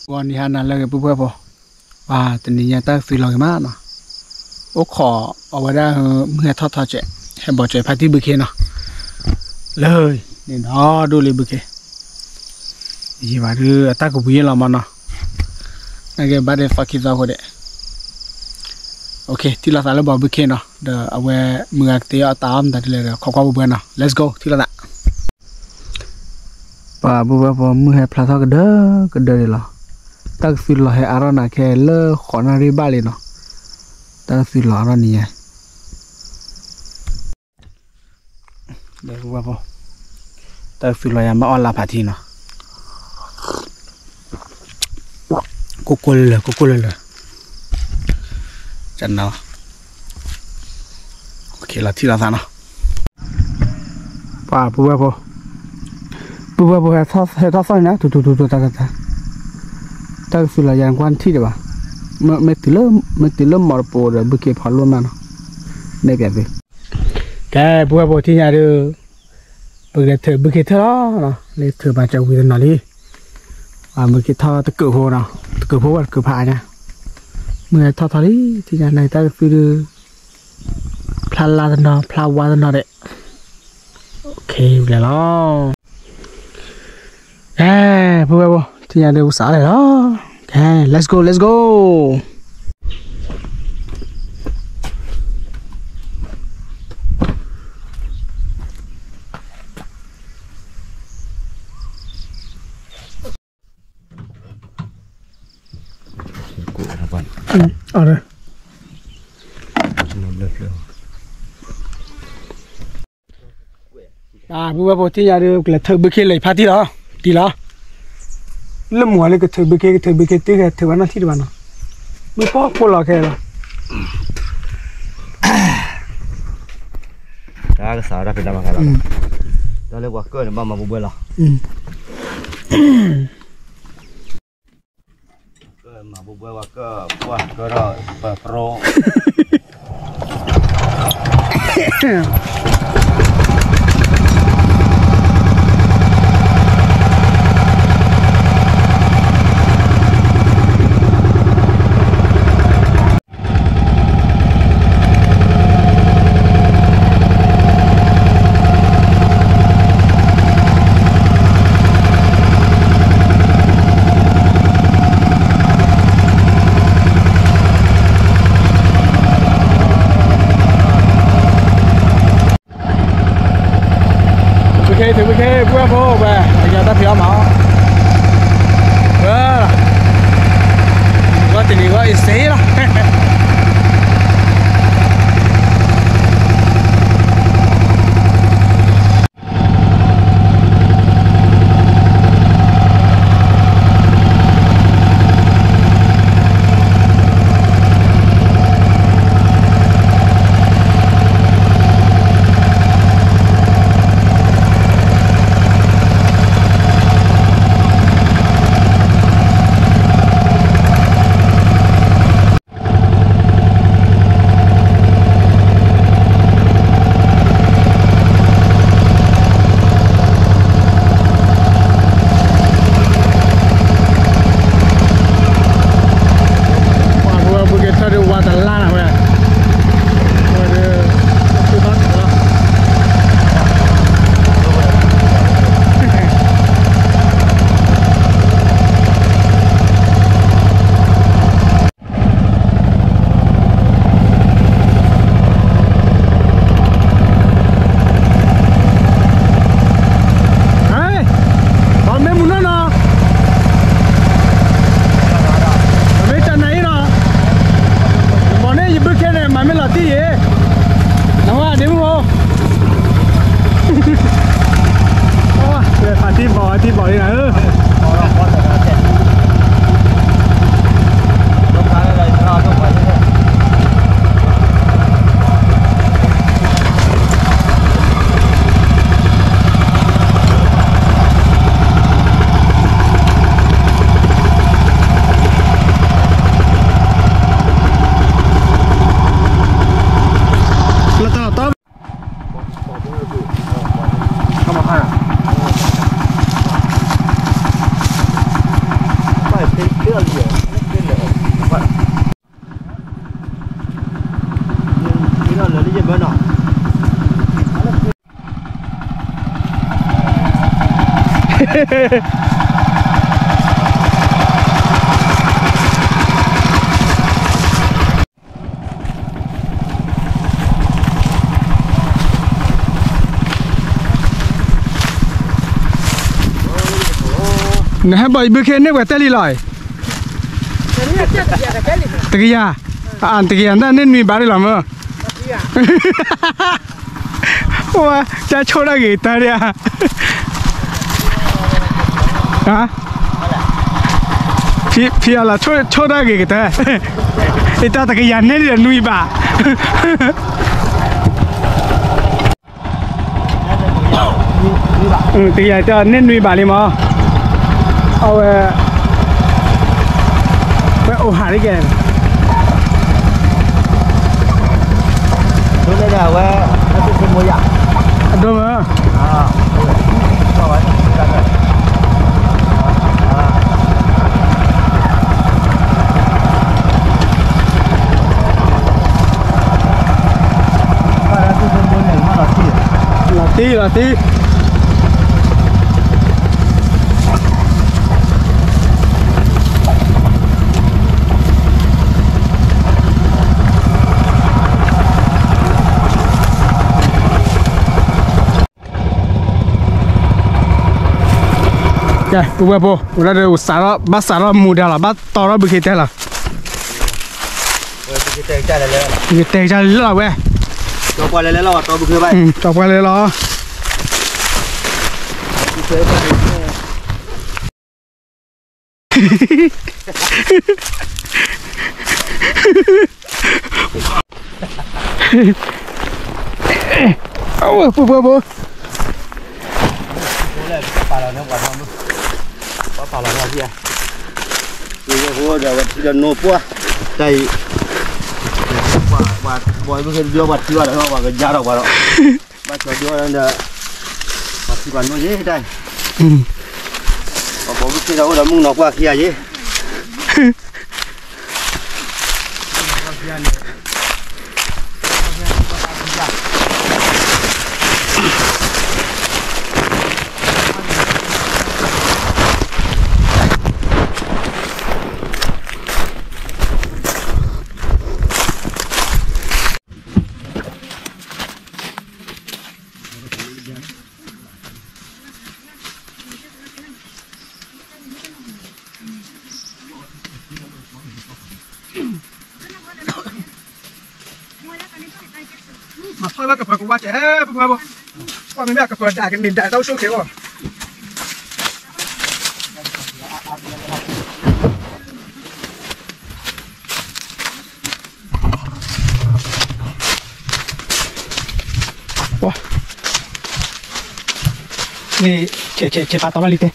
ဂီၤနံၤဟါနၤလၢအဂ့ၤ ပုၢ်ဖိဝဲၢ်ဖိ, ပှၤတနံၤညါတၢ်ကသွံလီၤဂ့ၤမးနီၤ, အိၣ်ခိးအဝဲဒၣ် မုၢ်ဟဲထီၣ်ထီကဲး ဟဲဘီးကၠီၤဖါတံၢ်ဘုခ့နီၤ, လၢန့ၣ်ဒီးဒိၣ်လံဘုခ့, ယံာ်ဘၣ်ဒုးအတၢ်ကပှံၤယ့ၢ်လီၤမးနီၤ, နာ်က့ဘၣ်ဒဲးသီခံသီအဃိဒဲး, ထံၣ်လိာ်သးလၢဘီးဘုခ့နီၤ, ဒီးအဝဲမုၢ်ဂၤကတ့အီၣ်တၢ်အီၣ်မတၤဒ်လဲၣ်ဒီး ခိးကွၢ်ပှဲၤပှဲၤနီၤ, let's go ထံၣ်လိာ်သး ပှၤပုၢ်ဝဲၢ်ဖိမုၢ်ဟဲဖျါထီၣ်ကဒၢကဒၢဒံးလီၤ, တၢ်ကသွံလီၤဟဲအါထီၣ်နၤခဲလၢာ်ဃိးနၣ်ရံၣ်ဘၣ်လံနီၤ, တၢ်ကသွံလီၤအါထီၣ်နံၤညါ, တၢ်ကသွံလီၤယၤမ့ၢ်အီၣ်လါဖးထံနီၤ, ကိၢ်ကိၢ်လၢလၢ ကိၢ်ကိၢ်လၢလၢ ကနၤ, လီၤထံၣ်လိာ်သးနီၤ, ပှၤပုၢ်ဝဲၢ်ဖိ, ပုၢ်ဝဲၢ်ဖိဟဲထီၣ်သီၣ်န့ၣ်နၤ ထူထူထူထူတၢ်တၢ်တၢ်, တၢ်ကသွံလီၤယၤကွၢ်ထံၣ်ဒံးဘၣ်, မ့ၢ်တုၤလၢမီၢ်တပိၤဒီး ဘုခ့ဖီလိၣ်မးနီၤ, နဲၣ်ပၠးသု, ကဲ ပုၢ်ဝဲၢ်ဖိထံၣ်ညါဒုး ပကလဲၤထုးဘုခ့ထၢၣ်လီၤ, လဲၤထုးမၤစၢၤဝံၤတနီၤလံ, ဘုခ့ထီၣ်တကုးဖိနီၤ, တကုးဖိဝဲတကုးဖးအါညါ, မုၢ်ဟဲထီၣ်ထီလံ, ထံၣ်ညါနတၢ်ကသွံဒုး, ဖျါလါတနီၤ ဖျါဝါတနီၤဒဲး, လဲၤလီၤ, ကဲ ပုၢ်ဝဲၢ်ဖိ ထံၣ်ညါဒုးပစးလဲၤလီၤ, ကဲ let's go let's go ပုၢ်ဝဲၢ်ဖိထံၣ်ညါဒုး ကလဲၤထုးဘုခ့လဲၤဖါတံၢ်လီၤ, တံၢ်လီၤ, လၢမုၢ်လၢကထုးဘုခ့ ကထုးဘုခ့ တ့ၢ်ကထုးဘၣ်နီၢ်ထံၣ်တဘၣ်နီၤ, မ့ၢ်ပီၢ်ဖိလီၤခဲလီၤ, တၢ်ကစးဝဲဒၣ်ဖဲဒၣ်မၤခါလီၤ, တၢ်လၢပှၤကၢၢ်န့ၣ် ဘၣ်မၤဘိဘွဲလီၤ မၤဘိဘွဲဝဲကၢၢ် ပှၤကၢၢ်ဒီးပပြိ ထုးဘုခ့ ထုးဘုခ့ ပုၢ်ဝဲၢ်ဖိဝဲ အယီၤတၢ်ဖံးအီၣ်မၤအီၣ်, ဂီၢ်တနံၤဂီၢ်အံၤစ့လီၤ. နဟဲဘၣ်အံၤဘုခ့န့ၢ်ပှဲၤတဲလံလီၤ. တကယၤ, တကယၤတၢ်န့ၢ်နွံဘးဒ်လီၤမၢ်. ဝဲ ကၢ်ဆိၣ်တၢ်ဂ့ၤတၢ်ဒၣ်ဧါ. ဖံအလီၤ ဆိၣ်တၢ်ဂ့ၤကတၢၢ်, အတၢ်တကယၤန့ၢ်ဒီးနွံဘး. တကယၤတၢ်န့ၢ်နွံဘးလံမၢ်. အဝဲ ဝဲအိၣ်ဟးဒ်ကဲ ဒ်လဲၣ်ဝဲ အဒိမၢ်. လီၤတံၢ်လီၤတံၢ်. ကဲ ပုၢ်ဝဲၢ်ဖိ ဝဲဒၣ်ဒီး စးထီၣ် ဘၣ်စးထီၣ်မူဒါလီၤ ဘၣ်တီထီၣ်ဘုခ့တဲလီၤ. ယတဲကစၢ်လၢလီၤဝဲ, တီပှၢ်လဲၤလဲၤလီၤ တီဘုခ့ဘၣ်, တီပှၢ်လဲၤလီၤ. အဝဲ ပူၤပူၤပူၤ ပှၤပာ်လီၤနီၢ်ပှၤ, ပှၤပာ်လီၤနီၢ်ပှၤ, ပှၤထံဒီးနိပှၢ်, တၢ်အံၤ, ပှၤ, ပှၤ, ပှၤ, ပှၤထံဘၣ်ဒီး ပှၤကယါဒီးပှၤဒီး, ဘၣ်ကီဒိဒီး, ပှၤထံပှၤနိယ့ၢ်တၢ်, ပှၤဘီဘုခ့ဒီးအိၣ်ဒီးမုၢ်နီၢ်ပှၢ်ခံဂၤယ့ၢ်. မၤထီၣ်ဘၣ်ကပၤကဝါကဲ, ပှၤမ့ၢ်ဘၣ်ကပၤဒၣ်ကန့ၢ်ဒၣ်တၢ်အိၣ်ဆိၣ်ကဲအီၤ. န့ၣ်, ဆဲးဆဲးဆဲးပာ်တီဘၣ်လံတဲ.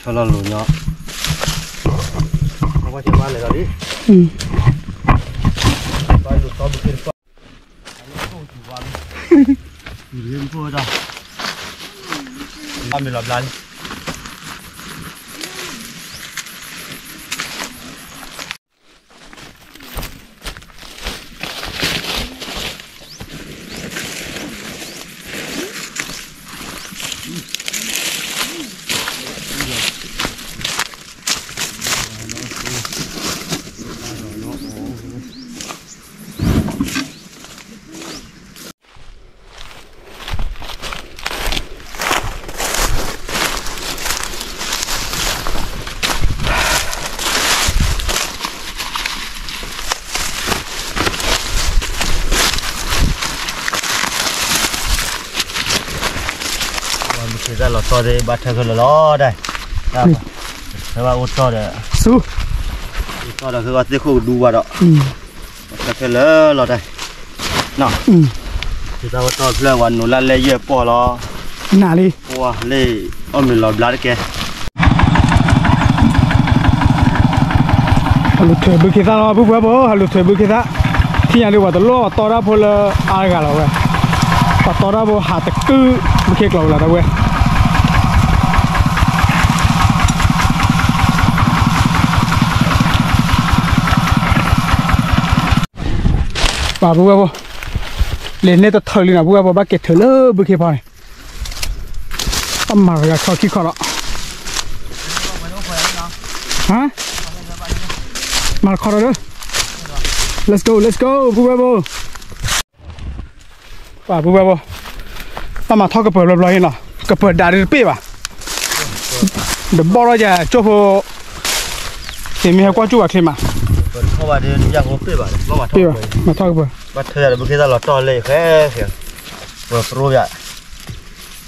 ဆီလီၤလိာ်ညီ, ဘၣ်လဲၤလီၤလံ, ဘၣ်လိာ်သီဘုခ့တပၢ်, ဘၣ်မ့ၢ်လီၤဘျါလံ. ပှၤမုၢ်ဆ့ၣ်တၢ်လီၤ တီၢ်သ့ၣ်ဘၣ်ထၢခဲလၢာ်လီၤဒၣ်, ဖဲဘၣ်အိၣ်တီၢ်ဒီး, အိၣ်တီၢ်ဒီး ဖဲဘၣ်သ့ၣ်ခိၣ်ကဒူဘၣ်ဒီး, ဘၣ်ထၢခဲလၢာ်လီၤဒၣ်, ဆ့ၣ်တၢ်အိၣ်တီၢ်ဖျၢၣ် ပှၤနိးလၢ်လၢယဲၢ်ပီၢ်လီၤ, နၤလံ, ပှၤလၢ အီၣ်မ့ၤလီၤဘျါတကဲ ဟးလူၤထွဲဘုခ့သၣ်လီၤ ပုၢ်ဝဲၢ်ဖိ ဟးလူၤထွဲဘုခ့သၣ်, ထံၣ်ညါဒုး ပှၤတလိၣ်တီတၢ်ဖိလၢအါတဂၤလီၤဝဲ, ပှၤတီတၢ်ဖိဟးတကုၢ် ဘုခ့ကျိၤဝဲလီၤတၢ်ဝဲ, ပှၤပုၢ်ဝဲၢ်ဖိ, လဲၤန့ၢ်တထၢလံနီၤ ပုၢ်ဝဲၢ်ဖိ ဘၣ်က့ၤထၢလၢဘုခ့ဖီန့ၣ်, အမၤတဂၤခီခံခီလီၤ, ဟါ, မၤတခီဒီး, let's go let's go ပုၢ်ဝဲၢ်ဖိ, ပှၤပုၢ်ဝဲၢ်ဖိ, ဘၣ်မၤထီၣ်ကပၢၤဘျီဘျီအံၤနီၤ, ကပၢၤဒးဒ်တပ့ၢ်ဘၣ်, တဘီၣ်ထီၣ်ယၤကၠိဖိ, သ့ၣ်မ့ၢ်ဟဲကွၢ်ကၠိဘၣ်ချ့မး, ပ့ၢ်ဘၣ်, မၤထီၣ်ကပၢၤ, ဘၣ်ထၢယၤဒီး ဘုခ့သၣ်လီၤတီၢ်လၢယဃဲဃဲ, ပၢၤပြိယၤ,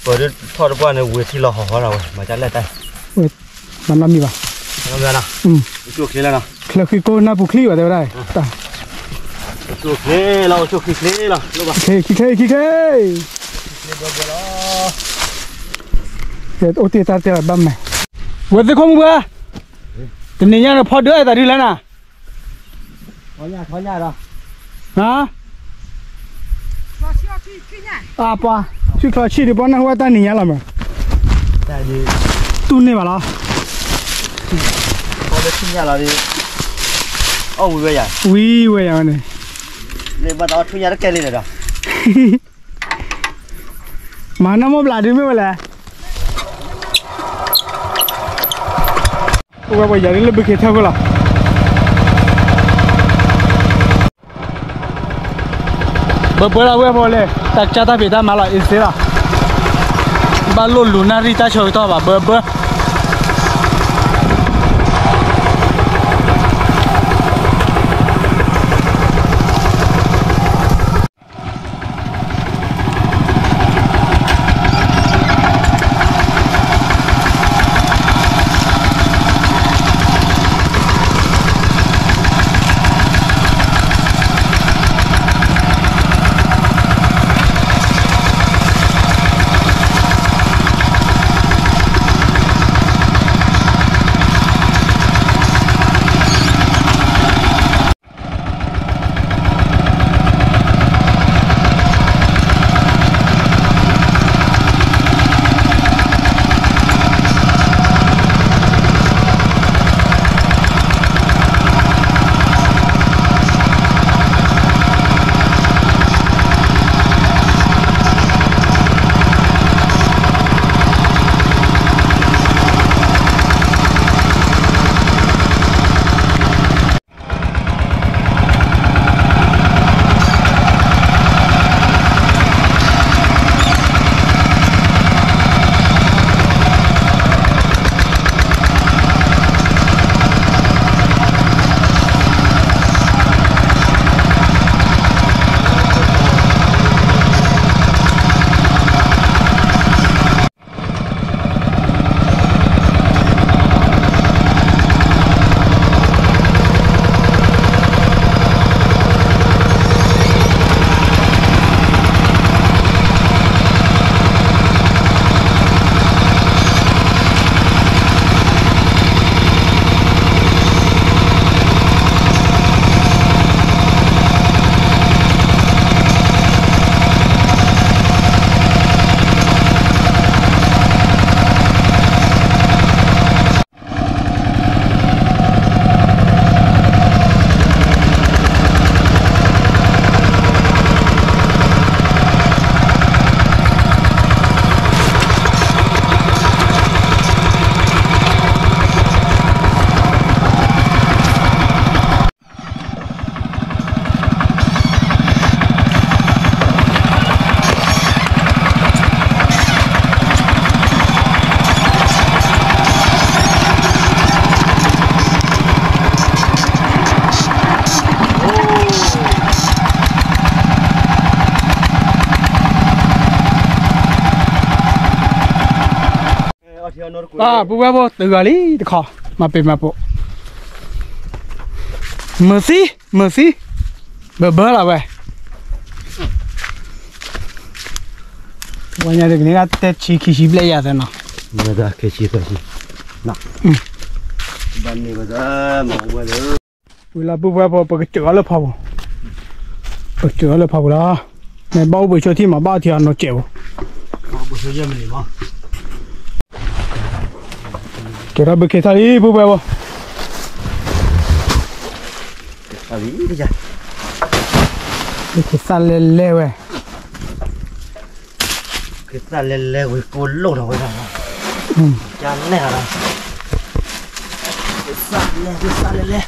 ပၢၤဒ်ထီၣ်တပှၢ်န့ၣ် ဝ့ၤထံလီၤဟီၣ်ဟီၣ်နီၤဝဲ မၤကလဲၣ်တၢ်, မၤနီတမံၤဘၣ်, ကၠိချ့လီၤနီၤ, ချၢဃံကိၢ်နၢ်ပူၤချံဘၣ်တဲဝဲဒၣ်, အိၣ်ဆူၣ်ချ့လီၤ အိၣ်ဆူၣ်ချ့ချ့လီၤ ခံချ့ခံချ့, အိၣ်တ့ၢ်တၢ်တဲဘၣ်မး, ဝဲသ့ၣ်ခိၣ်မုၢ်ပှၢ်, တနံၤညါန့ၣ်ဖီဒၢအဲၣ်သးဒ်လဲၣ်နၤ, ဟါ, အပှၤ, ဆံချီဆံဒုးပှၤနၢ်ဟူဝဲတၢ်နံၤညါလီၤမး, တူၢ်န့ၢ်ဘၣ်လီၤ, ဝံၤဝဲယၤဝဲန့ၣ်, မၤနီၢ်မိၢ်ဘျးဒုးမ့ၢ်ဝဲလဲၣ်, အိၣ်ဝဲပှၤယၤဒ်လၢဘုခ့ထၢၣ်ဃိလီၤ. ဘၢဘၢလီၤဝဲဖိလဲၣ် တၢ်ကၢ်တၢ်ဖံးတၢ်မၤလီၤ easy လီၤ, ဘၣ်လိၣ်လူၤနၣ်ရံၣ်တၢ်ဆၢကတီၢ်ဘၣ် ဘၢဘၢ.ပှၤပုၢ်ဝဲၢ်ဖိတုၤဂၤလံတခီ, မၤပ့ၤမၤပိာ်, မုာ်သံ, မုာ်သံ, ဘၢဘၢလီၤဝဲ, ဝဲညါတကန့ၣ် တဲဆံခံဆံဘျဲၣ်ယၤသနီၤ, ဝံၤလီၤပုၢ်ဝဲၢ်ဖိ ပကစၢၤအီၤလၢဖီပူၤ, ပကစၢၤအီၤလၢဖီပူၤလီၤ, မ့ၢ်ဘၣ်အိၣ်ဘှံးဆိထံၣ်မး ဘၣ်အီထံအီနိးစဲးပူၤ, ကဲထီၣ်ဘုခ့ထီၣ်လံ ပုၢ်ဝဲၢ်ဖိ, ထီၣ်လံ, ကသၣ်လဲလဲဝဲ, ကသၣ်လဲလဲဝဲ ကိၢ်လိၣ်ထီၣ်ဝဲဒၣ်, ကလဲၣ်လီၤ, ကသၣ်လဲ ကသၣ်လဲလဲ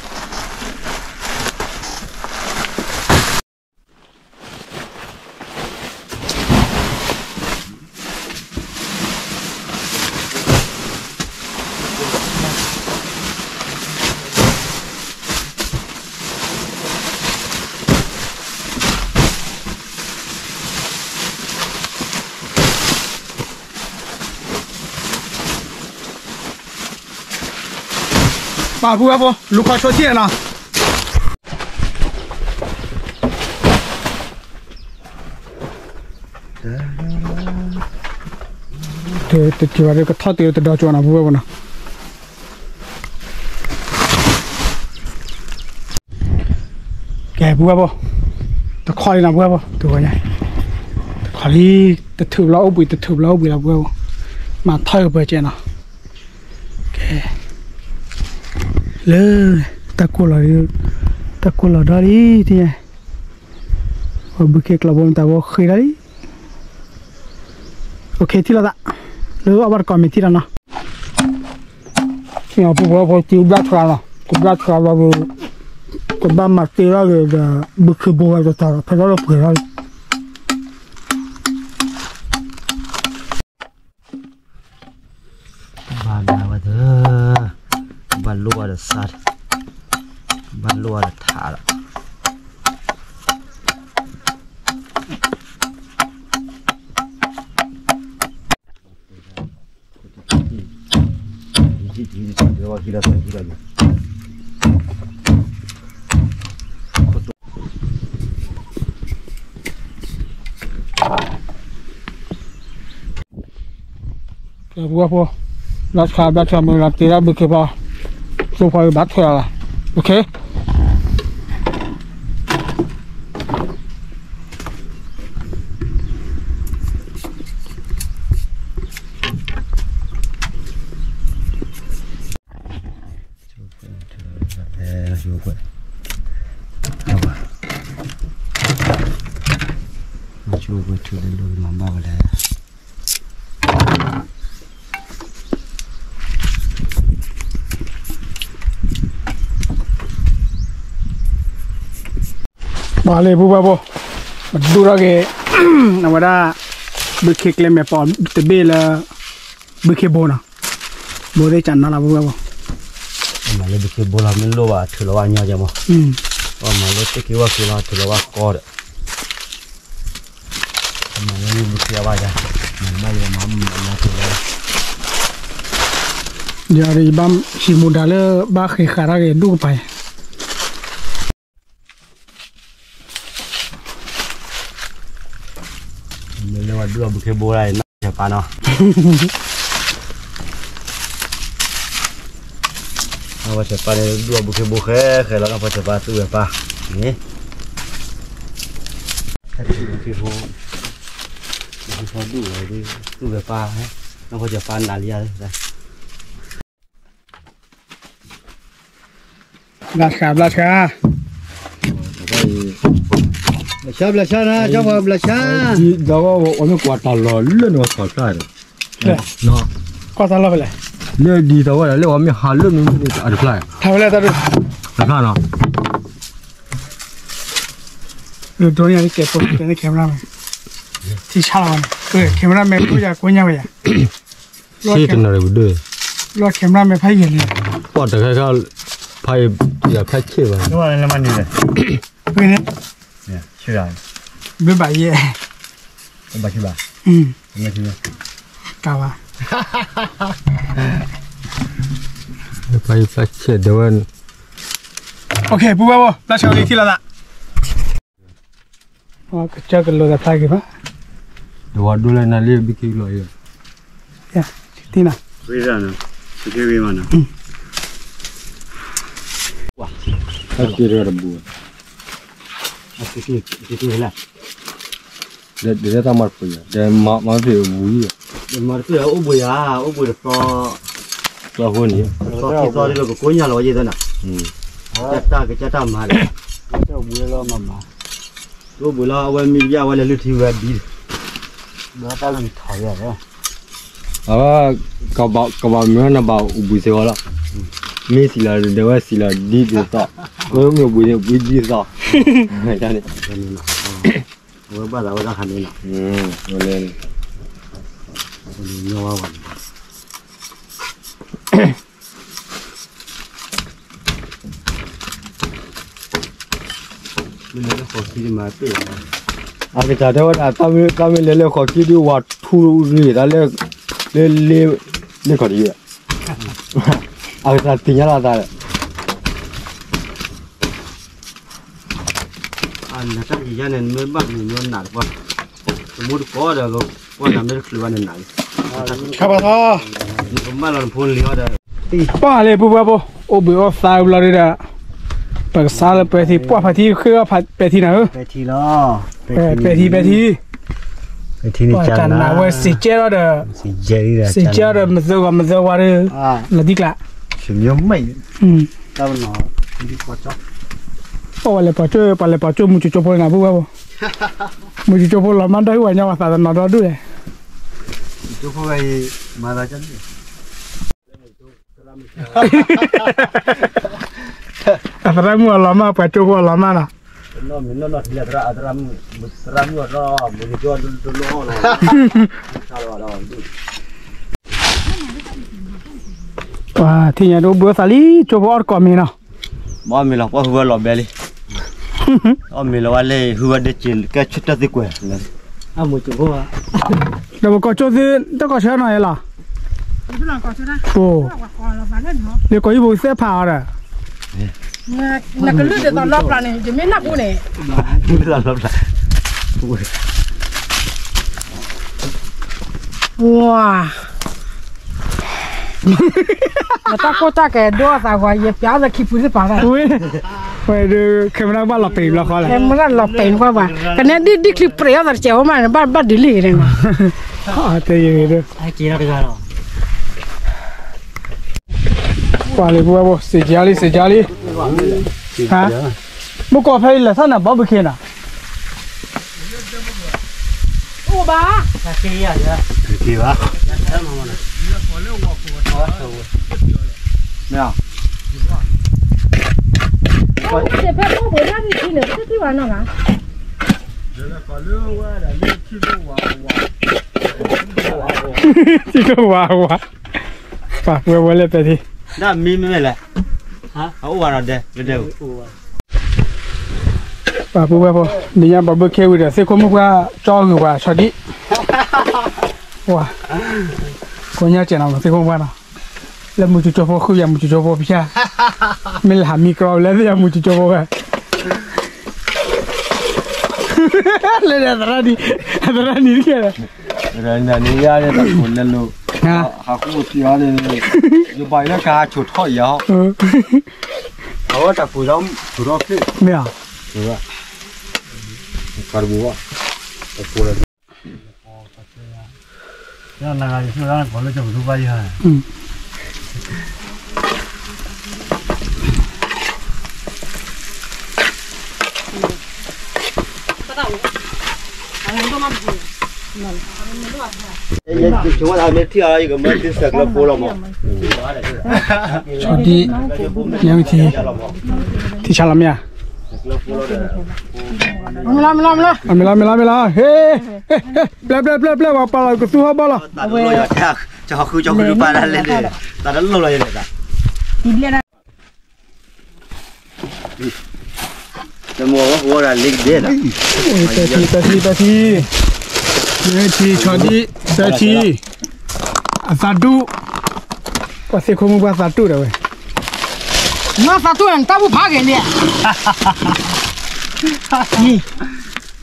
ပာ်ဖုဝဲဖိ လူၤခီဆိထံၣ်နီၤ, တထံၣ်ဘၣ်ဒီးကထီၣ်တုၤတဒီကၠိနီၤ ဖုဝဲဖိနီၤ. ကဲ ဖုဝဲဖိ, တခီလံနီၤ ဖုဝဲဖိ, တခီလံ, တထုးဘျီအိၣ်ဘှံး တထုးဘျီအိၣ်ဘှံးလီၤ ဖုဝဲဖိ, မၤထီၣ်ကပၢၤကဲနီၤ. ကဲ, လၢ တၢ်ကိၢ်လီၤ, တၢ်ကိၢ်လီၤဒီးလံ သ့ၣ်ညါ, ပှၤဘုခ့ကျီဘိမတၤဘိဃ့ဒၣ်လံ. အိၣ်ခ့ထံၣ်လိာ်သး, လၢအီၣ်ဘၣ်တကိးမ့ၢ်ထံၣ်လီၤနီၤ. ပှၤဖိဖိကဘျါထွဲလီၤ, ကဘျါထွဲလီၤဒီး ကဘၣ်မၤတ့ထီၣ်က့ၤဒီး ဘုခ့ဘိဝဲတတီၤဒီး ဖဲလီၢ်လၢပှဲၤထီၣ်လံ. ဘၣ်ဒၣ်ဝဲသၢ, ဘၣ်လိၣ်ဝဲဒီးစါ, ဘၣ်လိၣ်ဝဲဒီးထးဒီး ပှၤဖိ, ဘျါဆှး ဘျါဆှးမ့ၢ်လီၤတ့ဒၣ်ဘုခ့ဖီ, သိဖီအံၤဘၣ်ထွဲလီၤ, အိၣ်ခ့. ပှၤလၢဖုဘၣ်ဖိ, ပဒိၣ်ထီၣ်က့ၤ အဝဲဒၣ် ဘုခ့ကျဲမဲာ်ပီးတဘ့ၣ်လၢ ဘုခ့ဘိနီၤ, ဘိသ့ၣ်ကနီၤလၢဖုဘၣ်ဖိ, မၤလၢဘုခ့ဘိလီၤ မ့ၢ်လိၣ်ဘၣ်ထုးလီၤဘၣ်ညီကဲမး, မၤလၢတ့ၢ်က့ၤဝဲက့ၤလီၤထုးလီၤဘၣ်ကီဒီး မၤလၢဘုခ့အဘၣ်ယၤ, မၤဘၣ်ယၤမၤမၤထုးလီၤ, ယၤဒီးယဘၣ်ဟံးမူဒါလၢ ဘၣ်ဃ့ဃာ်တၢ်က့ၤဒူၣ်ကပၤယၤ မ့ၢ်လၢဝဲဒူၣ်အဘုခ့ဘိဒၣ်အံၤ နီၢ်ဆဲးပၢ်နီၤ, နီၢ်ဆဲးပၢ်န့ၣ် ဒူၣ်အဘုခ့ဘိဃဲဃဲလီၤ နီၢ်ဆဲးပၢ်သူၣ်ဝဲပၢ်န့ၣ်, ဘုခ့ဘိ ဘုခ့ဘိဒူၣ်ဝဲ သူၣ်ဝဲပၢ်, နီၢ်ဆဲးပၢ်နးလံဧါ ဘျါဆှး ဘျါဆှး, ဘျါဆှး ဘျါဆှးနၤ ကၠီပှၤဘျါဆှး, ဒီးဝဲမ့ၢ်ကွၢ်တၢ်လီၢ်လၢန့ၣ်ဝဲထီၣ်ဖျါဒီး, ကွၢ်တၢ်လီၢ်ဖဲလဲၣ်, လၢဒ်သိးဝဲဒၣ်လၢဝဲမ့ၢ်ဟးလၢန့ၣ်တဖျါ, ထီၣ်ဖဲလဲၣ်တၢ်ဒိၣ်, တဖျါနီၤ, ဒိးန့ၢ်ယၤကဲးဖိကဲန့ၣ် camera man, ထံဆါလီၤဝဲန့ၣ်, camera man ဖိယၤကိးညါဝဲယၤ ဆ့တနီၤဒီးပဒိၣ်, လီၤ camera man ဖးယံာ်လံ, ပှၤတခါခါ ဖးယံာ်ဖးဆ့ဘၣ်, ဝဲန့ၣ်, ဘၣ်ဘၣ်ယဲ, ဘၣ်ဘၣ်, ကဘၣ်, ဖးယံာ်ဖးဆ့ဒီးဝဲ, အိၣ်ခ့ ဖုဘၣ်ဖိ ဘျါဆှးလံထံၣ်လိာ်သး ကစၢ်ကလိာ်သးဖျါက့ၤဘၣ်, ဒီးဝဲဒိၣ်လၢနၤလၢဘုခ့လီၤအံၤ, တံၢ်နၤ, ဂ့ၤမးနီၤ, တၢ်တဘူ, ဒ်တၢ်မၤတဖျၢၣ်ယၤ ဒ်မၤတဖျၢၣ်အဝူၤယၤ, ဒ်မၤတဖျၢၣ်အိၣ်ဘှံးယၤ အိၣ်ဘှံးတသီ, သီဃိန့ၣ်, သီခံသီဒီးကကိးညါလီၤဝဲယဲၢ်သီနၤ, ကစၢ်တၢ်ကစၢ်တၢ်မၤဒီး, ဝဲလီၤမၤမၤ ကျိဘုးလီၤ အဝဲမံဘျါ အဝဲလဲၤလုၢ်ထံဝဲဒ်, ဘၣ်တၢ်ဂံၢ်ထီၣ်ယၤလီၤ, အဝဲ ကဘၣ်မုာ်နဘၣ်အိၣ်ဘှံးစ့ၢ်ကီးလီၤ, မ့ၢ်စံးလီၤဒီးဝဲစံးလီၤဒ်သိး, ဝဲမ့ၢ်အိၣ်ဘှံးန့ၣ်ဘှံးဒ်သိး, န့ၣ်, အဝဲဘၣ်သးဝဲဒၣ်ခါန့ၣ်လီၤ, ဝဲလဲၣ်, ဝဲန့ၣ်ညီဝဲဝဲန့ၣ် အကစၢ်တဲဝဲဒၣ် တၢ်မ့ၢ်လဲၤလၢဃိးခံဒုး ဝၤထူဂ့ၤတၢ်လၢ လၢ လၢ လၢခီၣ်တယုၢ်, အကစၢ်သ့ၣ်ညါလီၤသးဒီး နတၢ်ယံၤယါန့ၣ် နမ့ၢ်ဘၣ်မုာ်မ့ၢ်နးတပှၢ်, တမူတကိးဒီး ပှၢ်နၤမ့ၢ်တချုးဘၣ်န့ၣ်နးလံ, နကမၣ်လီၤနဖိလံၤအီၤဒီး, ပှၢ်လၢပူၤဘၣ်ဘိ, အိၣ်ဘှံးအိၣ်သါဘျီဒီး, ပကစးလၢပဲာ်ထံ ပှၢ်ဖးထံဃ့အီၣ်ပဲာ်ထံနၤဧၢ, ပဲာ်ထံ ပဲာ်ထံ, ပှၢ်တၢ်နးဝဲစံးကဲထီၣ်ဒီး, စံးကဲထီၣ်ဒီးမသၢဂီၤမသၢဝါဒီး, လီၤတံၢ်ကျါ, အီၣ်ဝဲလဲၤပှၤကၠိ ပှၤလဲၤပှၤကၠိမုၢ်ကၠိကၠိဖိန့ၣ်နၤ ပူၤဘၣ်ဘိ, မုၢ်ကၠိကၠိဖိလီၤမၢ်ဒီး ဟံၣ်ဝဲညါဝဲသးတနီၤဒီဒူၣ်လဲၣ်, ကၠိဖိဝဲအံၤ, မၤသးက အသရၣ်မုၣ်အလီၤမၢ် ပှၤကၠိဖိအလီၤမၢ်နီၤ, ပှၤထံၣ်ညါဒိဘှံးသးလံ ကၠိဖိအီၣ်တကိးမ့ၤနီၤ, မ့ၢ်အီၣ်မ့ၤလီၤ ပှၢ်ဟုဝဲလီၤဘဲလံ, အီၣ်မ့ၤလီၤဝဲလၢ ဟုဝဲဒၣ်က့ၤကဲဆၢထၢၣ်သ့ကွဲၤ, ဒီးပကိးကၠိသ့ တကိးဆၢနီၤယဲလီၤ, လၢကိးဟံၣ်ပူၤသဲဖးအီၤဒီး, နကလုၢ်ဒ်သိးလီပျၢ်န့ၣ် ယမ့ၢ်နၢ်ပူၤန့ၣ်, ဝါ, တၢ်ကိၢ်တၢ်ကဲဒိအသးဂီၤ ယပျၢ်အီၤသးခံပူၤသ့ၣ်ပာ်ဝဲ, ဝဲဒီး camera ဘၣ်လီၤပဲာ်ဘျီဃီလဲၣ်, camera လီၤပဲာ်နကွၢ်ပှၤ, ကနဲဒ်ဒ်ချံပြဲးအီၤသးတစဲးဝဲမးန့ၣ် ဘၣ်ဘၣ်ဒ်လံန့ၣ်, ပှၤလံပူၤဝဲဘိ စံးကါလံ စံးကါလံ, မ့ၢ်ကိးဖဲအံၤလဲၤထီၣ်နၤ ဘီဘုခ့နၤ, အိၣ်ဘၣ်, မ့ၢ်, ဖဲအိၣ်ဘှံးတၢ်နံၣ်ထံန့ၣ် ပတထံၣ်ဘၣ်နီၤဘၣ်, ထံၣ်လိၣ်ဝါဝါ, ပှၤဝဲဝဲလၢပဲာ်ထံ, ဒၣ်မံမ့ၢ်လဲၣ်, အအိၣ်ဝဲဒီးဒဲ, ပှၤပူၤဝဲဖိ, နံၤညါဘီဘုခ့ဝံၤဒီး သ့ၣ်ခိၣ်မုၣ်ပှၢ်ကၠီဂုၤပှၤဆီဒံၣ်, ဝါ, ကိးညါကဲနီၤ သ့ၣ်ခိၣ်မုၣ်ပှၢ်နီၤ, လၢမုၢ်ကၠိကၠိဖိဃုယၤ မုၢ်ကၠိကၠိဖိဖၠၣ်, မ့ၢ်လၢဟးမံကြီလၢသ့ၣ်ယၤ မုၢ်ကၠိကၠိဖိဝဲ, လၢအသရၣ်နံၤ, အသရၣ်နံၤတကဲ, နံၤယါန့ၣ်တၢ်ခိၣ်လဲၤလိာ်, ဟးဃုထံအီၤန့ၣ်, ယဘၣ်ယလၢကဟးဆိးထီၣ်အံၤအီၤ, အဝဲတၢ်ခိၣ်ဒီးဆိးထီၣ်ဖျ့, မ့ၢ်ဧါ, တၢ်တဘိဘၣ်, တၢ်ခိၣ်လဲၤ ဆီဒံၣ်, ညါဝံၤထံ, ထံဆါလီၤမ့ၢ်ဧါ, မ့ၢ်လီၤ မ့ၢ်လီၤ မ့ၢ်လီၤ, ဟ့ၣ်, ပျဲ ပျဲ ပျဲ ပျဲ ပှၤပာ်လီၤကသူဟီၣ်ဘီလီၤ, တၢ်တလိၣ်လီၤယလဲၣ်, တၢ်တလိၣ်လီၤယလဲၣ်, တၢ်မ့ၢ်ဝဲဒၣ်လ့ကဒဲလီၤ, တၢ်ထံ တၢ်ထံ တၢ်ထံ, တၢ်ထံ ဆီဒံၣ်, တၢ်ထံ, အသးဒူၣ်, ပှၤသ့ၣ်ခိၣ်မုၣ်ပှၢ်သးဒူၣ်ဒီးဝဲ, နသးဒူၣ်နတၢ်ဘူၣ်ဖးဂ့ၤလံ,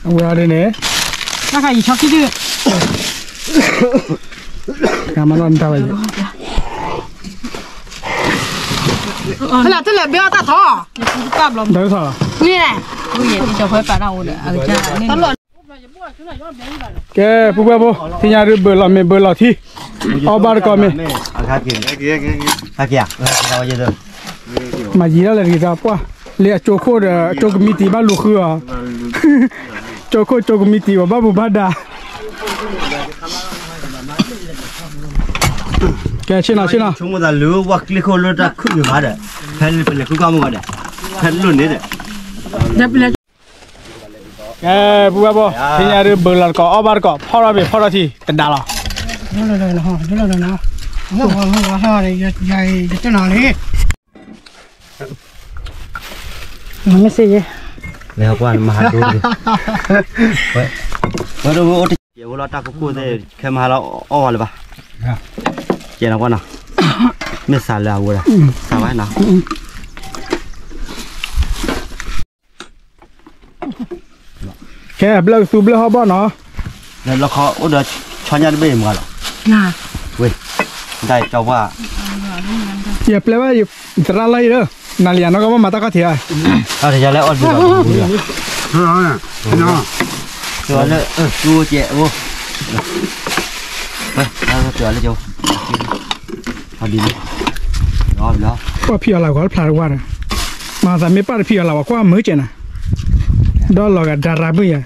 အဝဲအီၤဒ်န့ၣ်, နခါယံာ်ဆီခံဒု, မၤလီၤနတၢ်ဝဲ, တလဲၤဘဲအီၣ်တၢ်ထီၣ်, တၢ်ထီၣ်လီၤ, ကဲ ပူၤဘၣ်ဖိ, သ့ၣ်ညါဒုးဘၢလီၤမ့ၤဘၢလီၤထံ, အီၣ်ဘၣ်တကိးမ့ၤ, မၤယံၤဒၣ်လဲာ်တဂ့ၤသးပှၢ်, လၢအကၠိခိၣ်ဒီး အကၠိကမံးတံာ်ဘၣ်လူၤဃုအီၤ, ကၠိခိၣ်ကၠိကမံးတံာ် ပှၤဘၣ်မူဘၣ်ဒါ, ကဲ ဆ့ၣ်နီၤ ဆ့ၣ်နီၤ, ဆိကမိၣ်သးလၢဝဲကျ့ခိၣ်လၢတၢ်ခုၣ်န့ၣ်ဘၣ်ဒီး, ဖဲပလဲၤဃုကွၢ်မိၢ်ဘၣ်ဒီး, ဖဲတလိၣ်န့ၣ်ဒီး, ကဲ ပုၢ်ဝဲၢ်ဘီ, ဟ့ၣ်ညါဒုး ဘုးလီၤတကိး အီၣ်ဘၣ်တကိး ဖီၣ်ထီၣ်ဘ့ၣ်ဖီၣ်ထီၣ်ထံ တဒါလီၤ, မ့ၢ်စ့ယဲ, လဲၤကွၢ်မဟါဒိၣ်, ဝဲဒၣ်ဝဲအိၣ်တကဲဝဲလီၤ တၢ်ကကိၢ်သ့ၣ် ခဲမဟါလီၤအီၣ်ဝဲလၢၤဘၣ်, ကဲနီၤကွၢ်နီၤ, မ့ၢ်စးလၢအဝဲဒၣ်, စးဘၣ်နီၤ ကဲ ဘျၢၣ်ကသူဘျၢၣ်ဟီၣ်ဘီၣ်နီၤ, လၢလီခီအိၣ်ဒီးဆီညၣ်တဘ့ၣ်မးလီၤ, ဝဲ, ဒၣ်ကၠီပှၢ်, ယပျဲဝဲ သရၣ်လီၤအံၤလၢ, နၤလံယၤနီၢ်ကီၢ်ဘၣ်မၤတၢ်ခီၣ်ထံးဧါ, တၢ်တယၤလၢအီၣ်ဒုးလီၤ, လၢ, ကဲအိၣ်, လၢ, ကွၢ်ဖံးအီၣ်လၢကွၢ်ဖျါတဝၢ်ဒီး, မၤသးမ့ၢ်ပၢ်တဖံးအီၣ်လၢကွၢ်မုာ်ကဲနၤ, ဒီးလီၤဂာ်ဒါရၤမုာ်ယၤ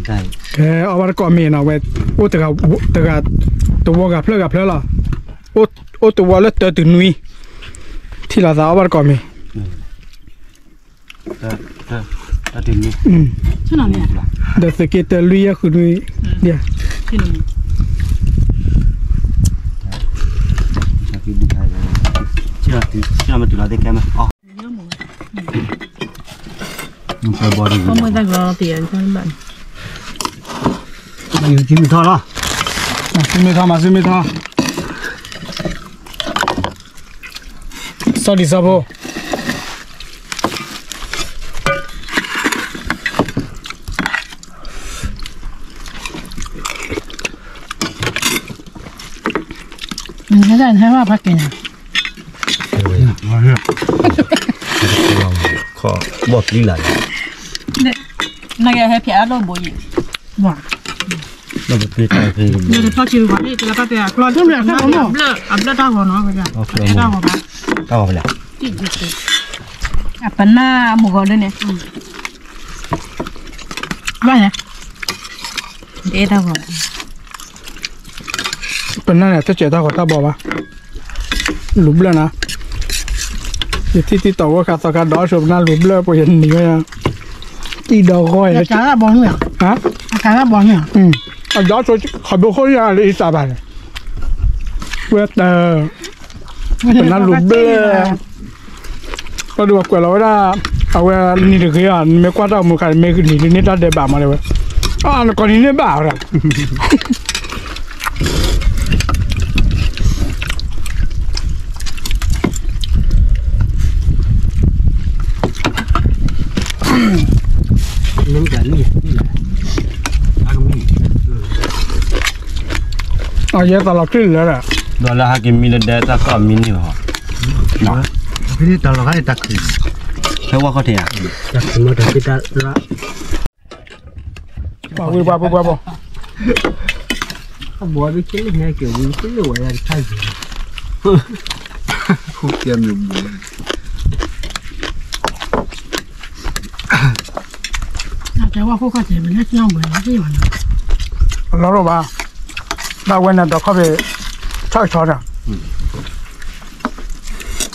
ကဲ အီၣ်ဘၣ်တကိးမ့ၤနီၤဝဲ, အိၣ်တဂၤ, တဂၤ, တဝီဂၤဖျၢၣ်ဂၤဖျၢၣ်လီၤ, အိၣ်တဝီလၢတၢတုၤနွံ, ထံၣ်လီၤသးအီၣ်ဘၣ်တကိးမ့ၤ, ဒီးသုးက့တၢလွံၢ်ယဲၢ်ဃုနွံ, မၤစုမ့ၢ်ထီၣ်လီၤ, မၤစုမ့ၢ်ထီၣ်, မၤစုမ့ၢ်ထီၣ်, စီၣ်ဒံးစီၣ်ဖိ, နဟဲဖးက့ၤ, ခီၣ်ဘီၣ်ပျံၤလၢ်လၢ်, နကဟဲဖျါအလီၢ်ဘိယံၤ, ဘၣ်, နကဖျါ, အဘျၢၣ်တၢ်ဂီၤနီၤ, တၢ်ဂီၤဘၣ်, အပနၢ်မုၢ်ဂီၤဒ်န့ၣ်, ဘၣ်, တအဲၣ်တၢ်ဂီၤ, ပနၢ်န့ၣ် တစဲးတၢ်ဂီၤတၢ်ဘီဘၣ်, လူၤဘျၢၣ်နၤ, ယထံၣ်တံၢ်တီၤဝဲခါသီခါဒီးဆိပနၢ်လူၤဘျၢၣ်ပှၤယနံၤဝဲ, တံၢ်ဒီးဂီၢ်, အဒီးဆိခီဘိခိၣ်ညါလၢအံသးဘၣ်န့ၣ်, ဝဲတၢ် ပနၢ်လူၤဘျၢၣ်, ပှၤဒုးပှၤကွဲးလီၤဝဲဒၣ်, အဝဲနံၤတဂ့ၤဧါ, နမ့ၢ်ကွၢ်တၢ်အိၣ်မူခါန့ၣ် မ့ၢ်နံၤလၢန့ၢ်တၢ်ဒဲးဘးမးလၢဝဲ, အနကီၢ်နံၤန့ၢ်ဘၣ်ဝဲဒၣ်, အယဲၢ်သးလီၤချံလၢာ်, ဒီးလၢဟဲက့ၤမံလၢဒဲတၢ်ကီၢ်မံန့ၢ်ဘၣ်, ဖဲဝဲခီၣ်ထံးဧါ, ပှၤဝံၤပှၤပှၤပှၤပှၤ, အဘီဒုးက့လၢဟဲက့ၤဝံၤက့လၢဝဲယၤတခါယံၤ, လီၤဘၣ်, တၢ်ဝဲန့ၣ်ဒီး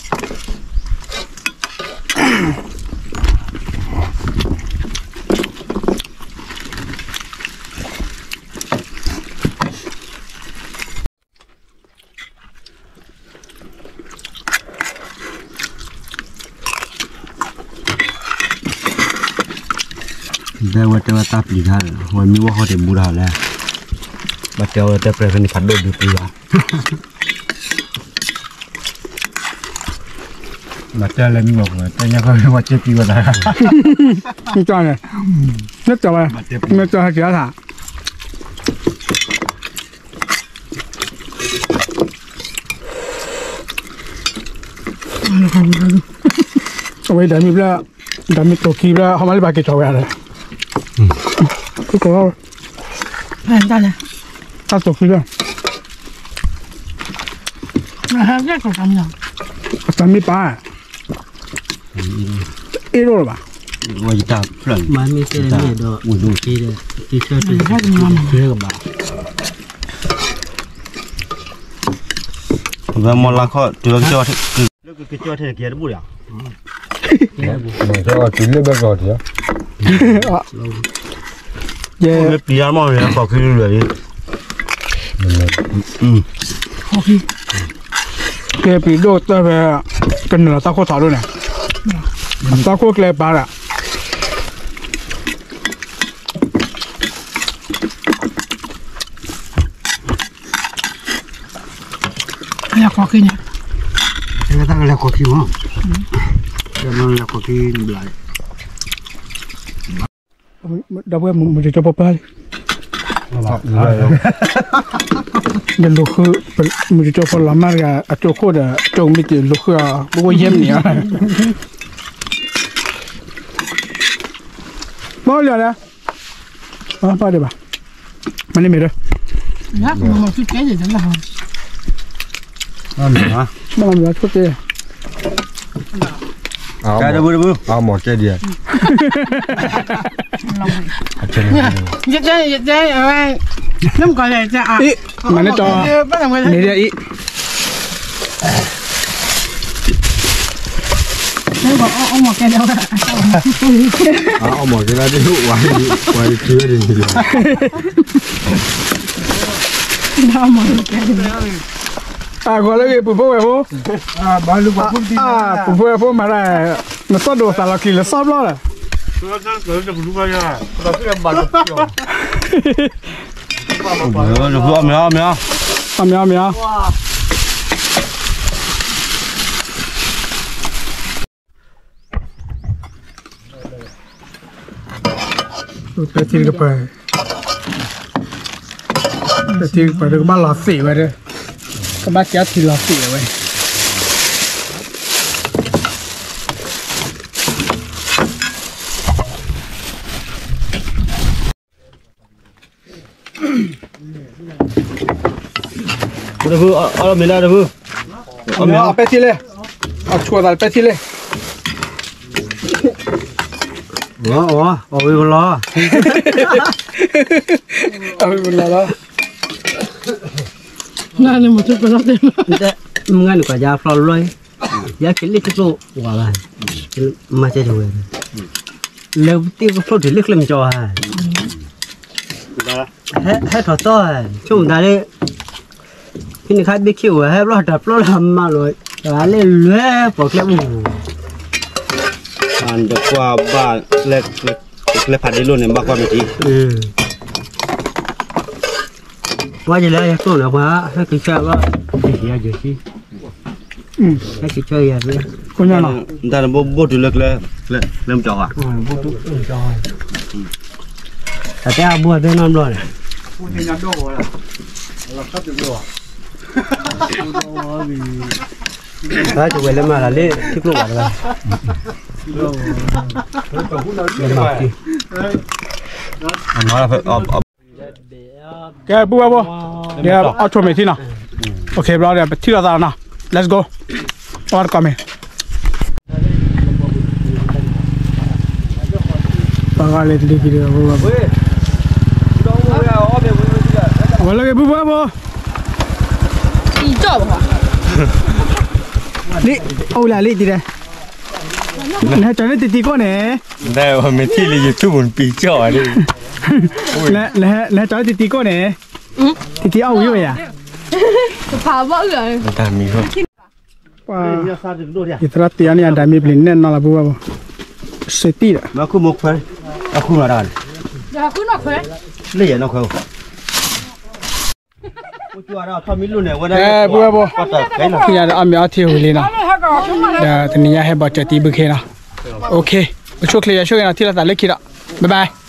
ခီၣ်ဖံး, ထီၣ်ဆီဒီး ဒဲဝဲတဲဝဲတၢ်ပျံၤခါဒီး ဝဲမ့ၢ်ဝဲဃီတဲဘူးဒီးလဲၣ်, ဘၣ်တဲဝဲတဲပြဲဖဲန့ၣ်ဖးဒိၣ်ဒုးပျံၤဘၣ်, ဘၣ်တဲလဲၣ်မ့ၢ်ဘၣ်ပှၤတဲညါခီမ့ၢ်ဝဲကဲပျံၤဝဲဒၣ်, မ့ၢ်ကၠီန့ၣ်, မ့ၢ်ကၠီ, မ့ၢ်ကၠီဟဲက့ၤအါထါ အဝဲဒၣ်မ့ၢ်ဘျၢ, ဒၣ်မ့ၢ်တိာ်ခံဘျၢ ဟီမးလၢဘၣ်က့ၤထီၣ်ဝဲဒၣ်, တၢ်တိာ်ခံဘျၢ, တၢ်မ့ၢ်ပၢ်, အ့ၣ်လိာ်လၢၤဘၣ်, ဝဲယတၢ်ဖျၢၣ်န့ၣ်, မၤမ့ၢ်တဲန့ၣ်ဒီး, ဝံၤဒိၣ်, ကဘၣ်, ဝဲမီၢ်လါခီၣ်, တုၤဝဲကစၢၢ်, လၢကစၢၢ်ထဲန့ၣ်ကဲတဘူၣ်ဒီး, တုၤလၢဘဲကီၢ်ထံၣ်, ယဲ, ပျံၤအါမီၢ်န့ၣ် ကီၢ်ခံလွံၢ်, ကဲပျံၤဒိၣ်တၢ်ဖဲ, ကနုာ်လီၤတၢ်ခိၣ်ထးဒိၣ်န့ၣ်, တၢ်ခိၣ်ကျဲပာ်ဒၣ် လဲၤကီၢ်ခံန့ၣ်, လဲၤကီၢ်ခံမး, လဲၤကီၢ်ခံဘျီ, ဒီပုၢ်ဝဲၢ်မုၢ်ကၠီဖီပၢ်, ယလိာ်ဃု, မုၢ်ကၠီဖီလီၤမၢ်တဂၤ အကၠိခိၣ်ဒီး ကၠိမ့ၢ်တလိာ်ဃုအီၤ ပအိၣ်ယဲၢ်မံးနံးအီၤ, ဘၣ်လီၤဒီး, ဘၣ်ဒံးဘၣ်, မၤန့ၢ်မ့ၢ်ဒီး, ဘၣ်လီၤမ့ၢ်ဒီးဆိကဲ, ကဲတဘုတဘု, အမီၢ်ကဲဒံး, ယတဲ, ယတဲ, နမ့ၢ်ကီးလဲၣ်, မၤန့ၢ်တီ, မ့ၢ်ဒ်အံၤ အီၣ်မီၢ်ကဲဒၣ်, အီၣ်မီၢ်ကဲဒၣ်ဒ်, ဝဲဒ်, ဝဲဒ်, အဂီၤလၢဂ့ၤ ပူၤဖိဝဲၢ်ဖိ, ပူၤဖိဝဲၢ်ဖိမၤဒၣ်, နစီၣ်ဒိၣ်သးလီၤကလံၤလၢစီၣ်ဘျီလၢ မ့ၢ်အီၤ, မ့ၢ်အီၤ, မ့ၢ်အီၤ, မ့ၢ်အီၤ, ပဲထံတကပၤ, ပဲထံတကပၤဒီးကဘၣ်လီၤသ့ၣ်ဝဲဒီး, ကဘၣ်ကၢထံလီၤသ့ၣ်ဝဲ တဘု, အီၣ်မ့ၤလၢတဘု, အီၣ်မ့ၤ, အီၣ်ပဲထံလဲၣ်, အီၣ်ဆိသးပဲထံလဲၣ်, အီၣ်, အီၣ်ဝံၤကလီ, အီၣ်ဝံၤကလီလီၤ, နမ့ၢ်ကွၢ်ယါဖျီလီၤ, ယကလ့ၣ်ထံကျိဝါဘၣ်, မၤစၢၤတဝဲ, လဲၤတ့ၢ်ကဖျိထံးလၢကျဲမကၠီဧါ ဟဲထီၣ်သီ, ဆိကမိၣ်တၢ်လၢ, ဖဲန့ၣ်ခါဘ့ၣ်ခံအိၣ်ဝဲ ဟဲဘျီတၢ်ပျီလၢမၤလီၤ, တဂၤလၢလွဲၢ်ပှၤကျဲပူၤ, တကွၢ်ဘၣ်, ကျဲဖးဒ့လိၣ်န့ၣ် ဘၣ်ကွၢ်မ့ၢ်ထံ, ကွၢ်ယလဲၤယကျိၣ်န့ၣ် ပှၤ, ဟဲက့ၤဆၢဘၣ်, ဟဲက့ၤဆၢယၤ, တၢ်တဘိဘိၣ်တုၤလၢကျဲ, ကျဲမကၠီဧါ, တၢ်တဲအဘိအသဲနီတဘျီန့ၣ်, တၢ်ဝဲလၢမၤလၢထံကျိဝါတဂၤ, ကဲ ပုၢ်ဝဲၢ်ဖိ, အီၣ်ဆိမ့ၤထံနီၤ, ဘျီဒီး ပထံၣ်လိာ်သးနီၤ, let's go, အီၣ်တကီၢ်မ့ၤ, ပှၤဂၤလဲၤတလံၤက့ၤဒီး အဝဲလၢဂ့ၤ ပုၢ်ဝဲၢ်ဖိ, လံ, အိၣ်လၢလံတံၤဒီး, နဟဲကၠီၤန့ၢ်တံၤတံၤကိၣ်န့ၣ်, မ့ၢ်ထံၣ်လံ YouTube ပံၤကၠီၤဒၣ်, နဟဲကၠီၤန့ၢ်တံၤတံၤကိၣ်န့ၣ်, တံၤတံၤအီၣ်ဝံၤဝဲယၤ, ပှၤ, ယသရၣ်တံၤအီၤန့ၣ် အဒၣ်မ့ၢ်ပျံၤနဲၣ်နီၤလီၤ ပုၢ်ဝဲၢ်ဖိ, စတံၢ်ဒီး, လၢယဲနီၢ်ခွဲ, ပုၢ်ဝဲၢ်ဖိ, ယၤဒီးအီၣ်မ့ၤအီထံဝံၤလံနီၤ, ဒီးတနံၤညါဟဲဘီၣ်စၢၤတံၤဘုခ့နီၤ, OK, အိၣ်ဆူၣ်ချ့ယွၤဆိၣ်ဂ့ၤနီၤ, ထံၣ်လိာ်သးလၢခံဒီး, bye bye.